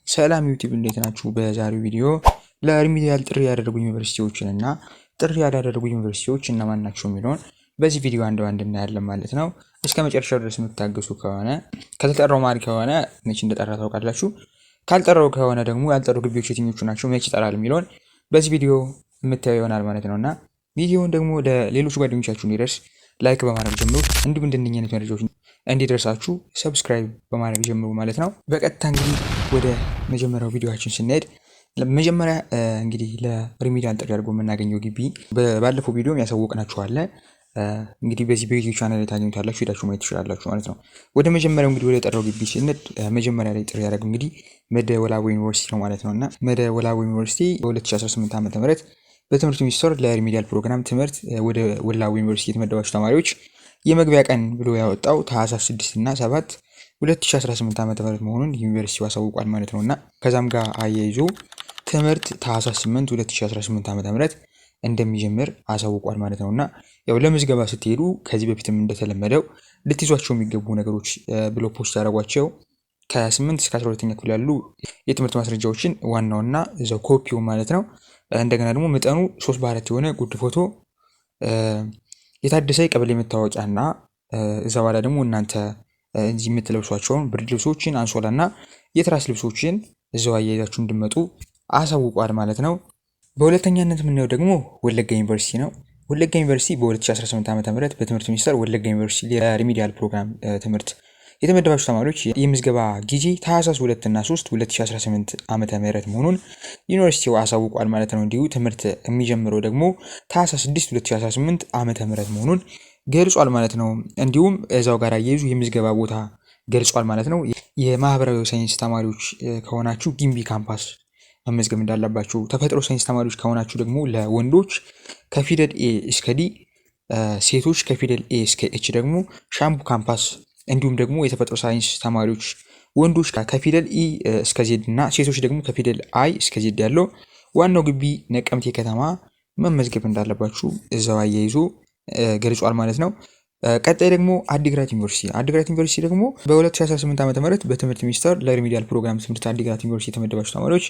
ሰላም ዩቲዩብ፣ እንዴት ናችሁ? በዛሬው ቪዲዮ ለ remedial ጥሪ ያደረጉ ዩኒቨርሲቲዎችን እና ጥሪ ያላደረጉ ዩኒቨርሲቲዎች እነማን ናቸው የሚለውን በዚህ ቪዲዮ አንድ ባንድ እናያለን ማለት ነው። እስከ መጨረሻው ድረስ የምትታገሱ ከሆነ፣ ከተጠራው ማሪ ከሆነ መቼ እንደጠራ ታውቃላችሁ። ካልጠራው ከሆነ ደግሞ ያልጠሩ ግቢዎች የትኞቹ ናቸው፣ መቼ ይጠራል የሚለውን በዚህ ቪዲዮ የምታየው ይሆናል ማለት ነው። እና ቪዲዮውን ደግሞ ለሌሎች ጓደኞቻችሁ እንዲደርስ like በማድረግ ጀምሩ። እንዲሁም እንደነኛ አይነት መረጃዎች እንዲደርሳችሁ subscribe በማድረግ ጀምሩ ማለት ነው። በቀጥታ እንግዲህ ወደ መጀመሪያው ቪዲዮችን ስንሄድ፣ መጀመሪያ እንግዲህ ለ remedial ጥሪ አድርጎ የምናገኘው ግቢ ባለፈው ቪዲዮም ያሳወቅናችሁ አለ። እንግዲህ በዚህ በዩቲዩብ ቻናል ላይ ታገኙታላችሁ፣ ሄዳችሁ ማየት ትችላላችሁ ማለት ነው። ወደ መጀመሪያው እንግዲህ ወደ ጠራው ግቢ ስንሄድ፣ መጀመሪያ ላይ ጥሪ ያደረገው እንግዲህ መደ ወላቡ ዩኒቨርሲቲ ነው ማለት ነው። እና መደ ወላቡ ዩኒቨርሲቲ በ2018 ዓ.ም. በትምህርት ሚኒስቴር ለ remedial ፕሮግራም ትምህርት ወደ ወላቡ ዩኒቨርሲቲ የተመደባችሁ ተማሪዎች የመግቢያ ቀን ብሎ ያወጣው ታህሳስ 6 እና 7 2018 ዓ.ም. መሆኑን ዩኒቨርሲቲው አሳውቋል ማለት ነው። እና ከዛም ጋር አያይዞ ትምህርት ታህሳስ 8 2018 ዓ.ም. እንደሚጀምር አሳውቋል ማለት ነው። እና ያው ለምዝገባ ስትሄዱ ከዚህ በፊትም እንደተለመደው ልትይዟቸው የሚገቡ ነገሮች ብሎ post ያደረጓቸው ከ8 እስከ 12ኛ ክፍል ያሉ የትምህርት ማስረጃዎችን ዋናውና እዛው ኮፒው ማለት ነው። እንደገና ደግሞ መጠኑ 3 በ4 የሆነ ጉርድ ፎቶ፣ የታደሰ የቀበሌ መታወቂያ እና እዛ በኋላ ደግሞ እናንተ እዚህ የምትለብሷቸውን ብርድ ልብሶችን፣ አንሶላ እና የትራስ ልብሶችን እዛው አያይዛችሁ እንድመጡ አሳውቋል ማለት ነው። በሁለተኛነት የምናየው ደግሞ ወለጋ ዩኒቨርሲቲ ነው። ወለጋ ዩኒቨርሲቲ በ2018 ዓ.ም. በትምህርት ሚኒስቴር ወለጋ ዩኒቨርሲቲ ለ remedial ፕሮግራም ትምህርት የተመደባችሁ ተማሪዎች የምዝገባ ጊዜ ታህሳስ 2 እና 3 2018 ዓ.ም. መሆኑን ዩኒቨርሲቲው አሳውቋል ማለት ነው። እንዲሁ ትምህርት የሚጀምረው ደግሞ ታህሳስ 6 2018 ዓ.ም. መሆኑን ገልጿል ማለት ነው። እንዲሁም እዛው ጋር አያይዙ የምዝገባ ቦታ ገልጿል ማለት ነው። የማህበራዊ ሳይንስ ተማሪዎች ከሆናችሁ ጊምቢ ካምፓስ መመዝገብ እንዳለባችሁ፣ ተፈጥሮ ሳይንስ ተማሪዎች ከሆናችሁ ደግሞ ለወንዶች ከፊደል A እስከ D፣ ሴቶች ከፊደል A እስከ H ደግሞ ሻምቡ ካምፓስ፣ እንዲሁም ደግሞ የተፈጥሮ ሳይንስ ተማሪዎች ወንዶች ከፊደል E እስከ Z እና ሴቶች ደግሞ ከፊደል I እስከ Z ያለው ዋናው ግቢ ነቀምቴ ከተማ መመዝገብ እንዳለባችሁ እዛው አያይዞ ገልጿል ማለት ነው። ቀጣይ ደግሞ አዲግራት ዩኒቨርሲቲ። አዲግራት ዩኒቨርሲቲ ደግሞ በ2018 ዓ.ም. በትምህርት ሚኒስቴር ለ remedial ፕሮግራም ትምህርት አዲግራት ዩኒቨርሲቲ የተመደባችሁ ተማሪዎች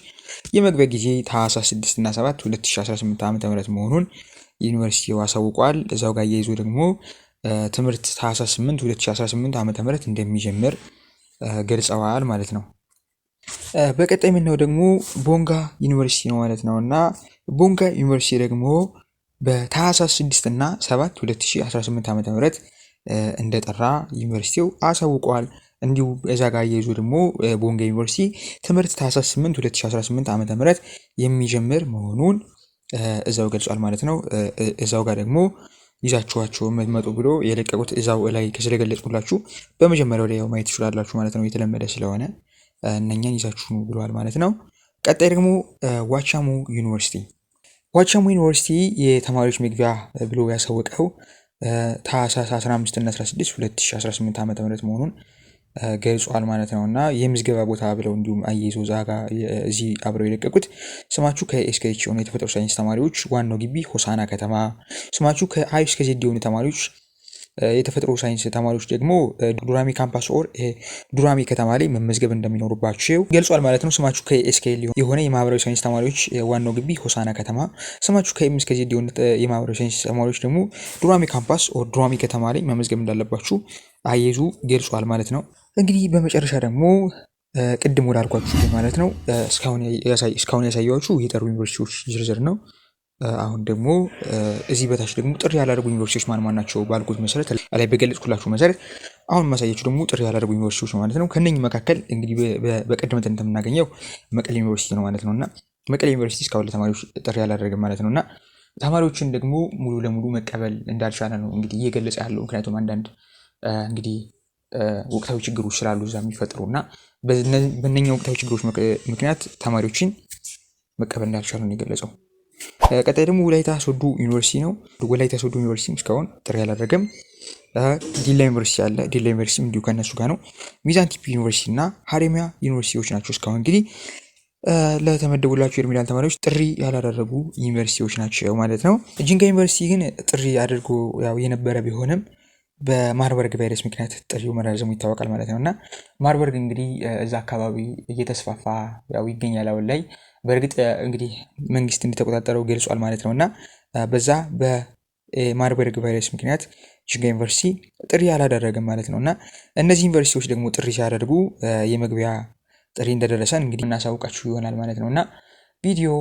የመግቢያ ጊዜ ታህሳስ 6 እና 7 2018 ዓ.ም. መሆኑን ዩኒቨርሲቲው አሳውቋል። እዛው ጋር አያይዞ ደግሞ ትምህርት ታህሳስ 8 2018 ዓ.ም. እንደሚጀምር ገልጸዋል ማለት ነው። በቀጣይ የምናየው ደግሞ ቦንጋ ዩኒቨርሲቲ ነው ማለት ነው። እና ቦንጋ ዩኒቨርሲቲ ደግሞ በታህሳስ 6 እና 7 2018 ዓ.ም. እንደጠራ ዩኒቨርሲቲው አሳውቋል። እንዲሁ እዛ ጋር አያይዞ ደግሞ ቦንጋ ዩኒቨርሲቲ ትምህርት ታህሳስ 8 2018 ዓ.ም. የሚጀምር መሆኑን እዛው ገልጿል ማለት ነው። እዛው ጋር ደግሞ ይዛችኋቸው የምትመጡ ብሎ የለቀቁት እዛው ላይ ስለገለጽኩላችሁ በመጀመሪያው ላይ ማየት ትችላላችሁ ማለት ነው። የተለመደ ስለሆነ እነኛን ይዛችሁ ኑ ብለዋል ማለት ነው። ቀጣይ ደግሞ ዋቻሞ ዩኒቨርሲቲ። ዋቻሞ ዩኒቨርሲቲ የተማሪዎች መግቢያ ብሎ ያሳወቀው ታህሳስ 15 እና 16 2018 ዓ.ም. መሆኑን ገልጿል ማለት ነው። እና የምዝገባ ቦታ ብለው እንዲሁም አያይዞ ዛጋ እዚህ አብረው የለቀቁት ስማችሁ ከ A እስከ H የሆኑ የተፈጥሮ ሳይንስ ተማሪዎች ዋናው ግቢ ሆሳና ከተማ፣ ስማችሁ ከ I እስከ Z የሆኑ ተማሪዎች የተፈጥሮ ሳይንስ ተማሪዎች ደግሞ ዱራሜ ካምፓስ or ዱራሜ ከተማ ላይ መመዝገብ እንደሚኖሩባቸው ገልጿል ማለት ነው። ስማችሁ ከ A እስከ L የሆነ የማህበራዊ ሳይንስ ተማሪዎች ዋናው ግቢ ሆሳና ከተማ፣ ስማችሁ ከ M እስከ Z የሆነ የማህበራዊ ሳይንስ ተማሪዎች ደግሞ ዱራሜ ካምፓስ or ዱራሜ ከተማ ላይ መመዝገብ እንዳለባችሁ አያይዞ ገልጿል ማለት ነው። እንግዲህ በመጨረሻ ደግሞ ቅድም ወዳልኳችሁ ማለት ነው፣ እስካሁን ያሳየኋችሁ የጠሩ ዩኒቨርሲቲዎች ዝርዝር ነው። አሁን ደግሞ እዚህ በታች ደግሞ ጥሪ ያላደረጉ ዩኒቨርሲቲዎች ማን ማን ናቸው ባልኩት መሰረት፣ ላይ በገለጽኩላችሁ መሰረት አሁን ማሳያችሁ ደግሞ ጥሪ ያላደረጉ ዩኒቨርሲቲዎች ማለት ነው። ከነኚህ መካከል እንግዲህ በቀደምትነት የምናገኘው መቀሌ ዩኒቨርሲቲ ነው ማለት ነው። እና መቀሌ ዩኒቨርሲቲ እስካሁን ለተማሪዎች ጥሪ ያላደረገ ማለት ነው። እና ተማሪዎችን ደግሞ ሙሉ ለሙሉ መቀበል እንዳልቻለ ነው እንግዲህ እየገለጸ ያለው። ምክንያቱም አንዳንድ እንግዲህ ወቅታዊ ችግሮች ስላሉ እዛ የሚፈጥሩ እና በእነኛ ወቅታዊ ችግሮች ምክንያት ተማሪዎችን መቀበል እንዳልቻሉ ነው የገለጸው። ቀጣይ ደግሞ ወላይታ ሶዶ ዩኒቨርሲቲ ነው። ወላይታ ሶዶ ዩኒቨርሲቲ እስካሁን ጥሪ አላደረገም። ዲላ ዩኒቨርሲቲ አለ። ዲላ ዩኒቨርሲቲ እንዲሁ ከነሱ ጋር ነው። ሚዛን ቴፒ ዩኒቨርሲቲ እና ሀረማያ ዩኒቨርሲቲዎች ናቸው እስካሁን እንግዲህ ለተመደቡላቸው የ remedial ተማሪዎች ጥሪ ያላደረጉ ዩኒቨርሲቲዎች ናቸው ማለት ነው። ጂንካ ዩኒቨርሲቲ ግን ጥሪ አድርጎ ያው የነበረ ቢሆንም በማርበርግ ቫይረስ ምክንያት ጥሪው መራዘሙ ይታወቃል ማለት ነው። እና ማርበርግ እንግዲህ እዛ አካባቢ እየተስፋፋ ያው ይገኛል አሁን ላይ። በእርግጥ እንግዲህ መንግስት እንደተቆጣጠረው ገልጿል ማለት ነው። እና በዛ በማርበርግ ቫይረስ ምክንያት ጅንካ ዩኒቨርሲቲ ጥሪ አላደረገም ማለት ነው። እና እነዚህ ዩኒቨርሲቲዎች ደግሞ ጥሪ ሲያደርጉ የመግቢያ ጥሪ እንደደረሰን እንግዲህ እናሳውቃችሁ ይሆናል ማለት ነው። እና ቪዲዮ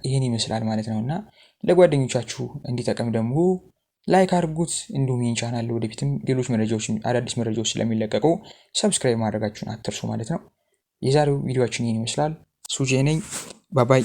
ይህን ይመስላል ማለት ነው። እና ለጓደኞቻችሁ እንዲጠቅም ደግሞ like አድርጉት። እንዲሁም ይህን ቻናል ወደፊትም ሌሎች መረጃዎች፣ አዳዲስ መረጃዎች ስለሚለቀቁ subscribe ማድረጋችሁን አትርሱ ማለት ነው። የዛሬው ቪዲዮአችን ይህን ይመስላል። ሱጄ ነኝ። Bye bye.